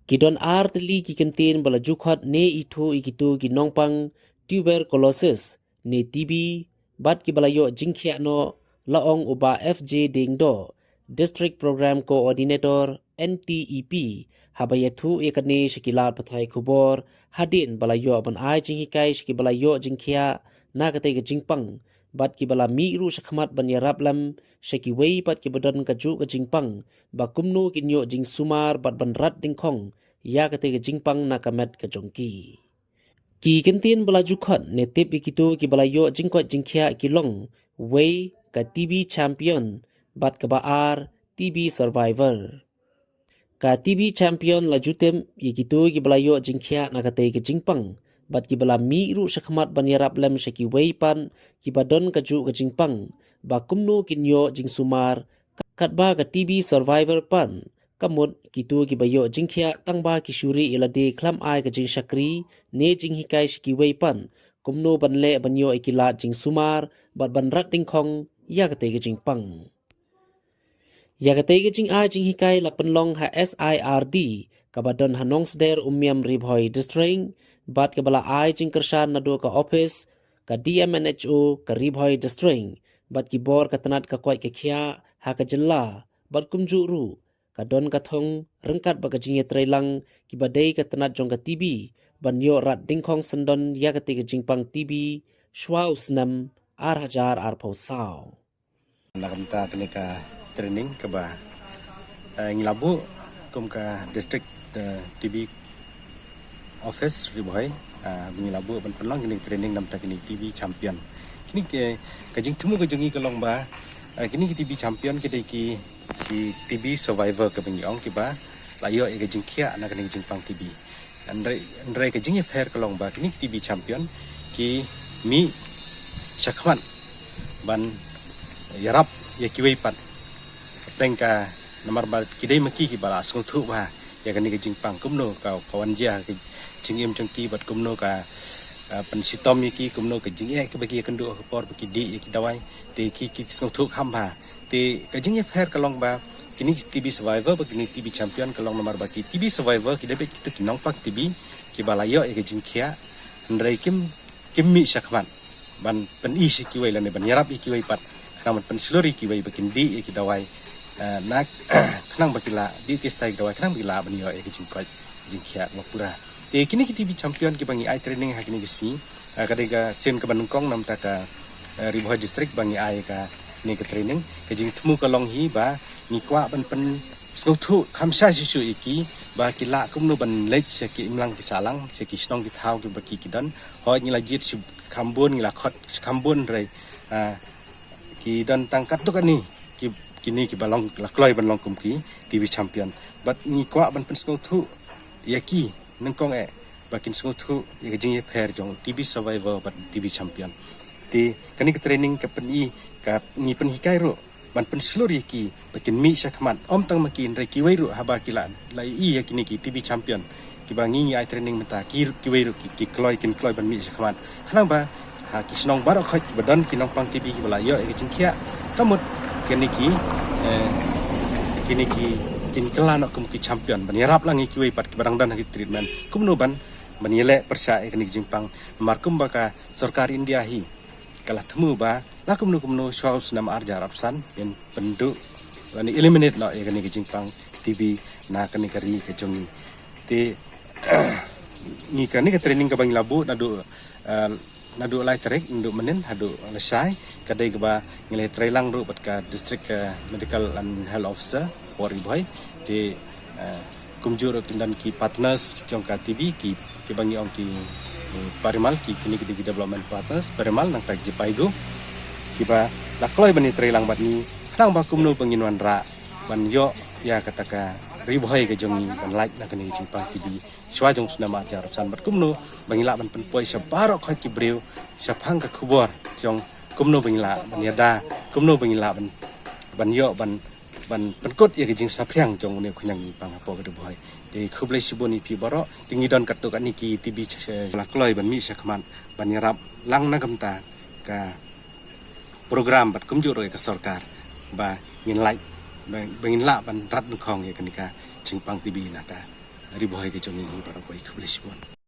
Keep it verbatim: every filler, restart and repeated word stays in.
Ki don ar tylli ki kyntien ba la ju khot ne ithuh ïa kito ki nongpang tuberculosis ne T B bad kiba la ïoh jingkhiah noh, la ong u Bah F J Diengdoh, District Program Coordinator N T E P, haba ïathuh ïa kane sha ki lad pathai khubor hadien ba la ïoh ban ai jinghikai sha kiba la ïoh jingkhiah na katei ka jingpang bad kiba la mih ruh shakhmat ban ïarap lem sha kiwei pat kiba don kajuh ka jingpang ba kumno kin ïoh jingsumar bad ban rat dyngkhong ïa katei ka jingpang na ka met ka jong ki. Ki kyntien ba la ju khot ne tip ïa kito kiba la ïoh jingkoit jingkhiah ki long: wei, ka T B champion, bad kaba ar, T B survivor. Ka T B champion la ju tip ïa kito kiba la ïoh jingkhiah na katei ka jingpang bad kiba la mih ruh shakhmat ban ïarap lem sha kiwei pat kiba don kajuh ka jingpang ba kumno kin ïoh jingsumar, katba ka T B survivor pat ka mut kito kiba ïoh jingkhiah tang ba ki shu rieh ïa lade khlem ai ka jingshakri ne jinghikai sha kiwei pat kumno ban leh ban ïoh ïa ki lad jingsumar bad ban rat dyngkhong ïa katei ka jingpang. Ïa katei ka jingai jinghikai la pynlong ha S I R D kaba don ha Nongsder Umiam, Ri Bhoi District, bad kaba la ai jingkyrshan naduh ka ophis ka D M N H O ka Ri Bhoi District bad ki bor ka tnat ka koit ka khiah ha ka jylla, bad kumjuh ruh ka don ka thong ryngkat bad ka jingïatreilang kiba dei ka tnat jong ka T B ban ïoh rat dyngkhong syndon ïa katei ka jingpang T B shwa u snem ar hajar arphew saw. Na ka bynta kane ka training kaba, eh, ngi la buh kum ka district, eh, T B office Ri Bhoi, eh, ba ngi la buh ban pynlong kine ki training na ka bynta kine ki T B champion. Kine ki, ka jingthmu ka jong ngi ka long ba, eh, kine ki T B champion ki dei ki, ki T B survivor kaba ngi ong, kiba la ïoh ïa ka jingkhiah na kane ka jingpang T B. Hynrei, hynrei ka jingïapher ka long ba kine ki T B champion ki mih shakhmat ban ïarap ïa kiwei pat. Hapdeng ka, namar ba ki dei ma ki kiba la sngewthuh bha ïa kane ka jingpang, kumno ka, ka wan jia ka jingim jong ki bad kumno ka, ah, pynshitom ïa ki, kumno ka jingeh kaba ki ïakynduh ha ka por ba ki dih ïa ki dawai. Te ki, ki sngewthuh kham bha. Te ka jingïapher ka long ba kine ki T B survivor bad kine T B champion ka long namar ba ki T B survivor ki dei beit kito ki nongpang T B kiba la ïoh ïa ka jingkhiah, hynrei kim, kim mih shakhmat ban pyni sha kiwei lane ban ïarap ïa kiwei pat, khnang ban pynshlur ïa kiwei ba kin dih ïa ki dawai, eh, na, khnang ba ki lah dih ki stai ki dawai khnang ba ki lah ban ïoh ïa ka jingkoit jingkhiah ba pura. Te kine ki T B champion kiba ngi ai training ha kine ki sngi, eh, ka dei ka sien kaba nyngkong na ka bynta ka, eh, Ri Bhoi District ba ngi ai kane ka training. Ka jingthmu ka long hi ba ngi kwah ban pynsngewthuh kham shai shuh shuh ïa ki ba ki lah kumno ban leit sha ki imlang ki sahlang, sha ki shnong ki thaw kiba ki, ki don. Hooid, ngi la jied shi kham bun, ngi la khot shi kham bun, hynrei, ah, ki don tang katto katne ki, kine kiba long, la kloi ban long kum ki T B champion. Bad ngi kwah ban pynsngewthuh ïa ki nyngkong eh ba kin sngewthuh ïa ka jingïapher jong T B survivor bad T B champion. Te kane ka training ka pyni, ka ngi pynhikai ruh ban pynshlur ïa ki ba kin mih shakhmat, ym tang ma ki, hynrei kiwei ruh haba ki la, la ïohi ïa kine ki T B champion kiba ngi, ngi ai training mynta, ki, kiwei ruh ki, ki kloi, kin kloi ban mih shakhmat. Khnang ba ha ki shnong baroh khoit kiba don ki nongpang T B kiba la ïoh ïa ka jingkhiah, ka mut kine ki, eh, kine ki kin kylla noh kum ki champion ban ïarap lang ïa kiwei pat kiba dang don ha ki treatment, kumno ban, ban ïaleh pyrshah ïa kane ka jingpang. Namar kumba ka sorkar India hi ka la thmu ba la kumno kumno shwa u snem ar hajar arphew san ngin pynduh lane eliminate noh ïa kane ka jingpang T B na kane ka ri ka jong ngi. Te ngi, kane ka training kaba ngi la buh naduh, eh, naduh lai tarik, naduh mynnin haduh lashai, ka dei kaba ngi la ïatreilang ruh bad ka District, eh, Medical and Health Officer for Ri Bhoi. Te, eh, kumjuh ruh ki don ki partners jong ka T B, ki, kiba ngi ong ki, eh, Parimal, ki, kine ki dei ki development partners Parimal, nangta ki Paigu, kiba la kloi ban ïatreilang bad ngi khnang ba kumno ba ngin wanrah ban ïoh ïa kata ka Ri Bhoi ka jong ngi ban lait na kane ka jingpang T B shwa jong u snem ar hajar arphew san, bad kumno ba ngin lah ban pynpoi sha baroh khoit ki briew shaphang ka khubor jong kumno ba ngin lah ban ïada, kumno ba ngin lah ban, ban ïoh ban, ban pynkut ïa ka jingsaphriang jong une u khñiang jingpang hapoh ka Ri Bhoi. Te khublei shibun ïa phi baroh. Te ngi don katto katne ki T B ch-, ch-, la kloi ban mih shakhmat ban ïarap lang na ka bynta ka program bad kumjuh ruh ïa ka sorkar ba ngin lait, ba, ba ngin lah ban rat nyngkong ïa kane ka jingpang T B na ka Ri bhoi ka jong ngi hi baroh khublei shibun.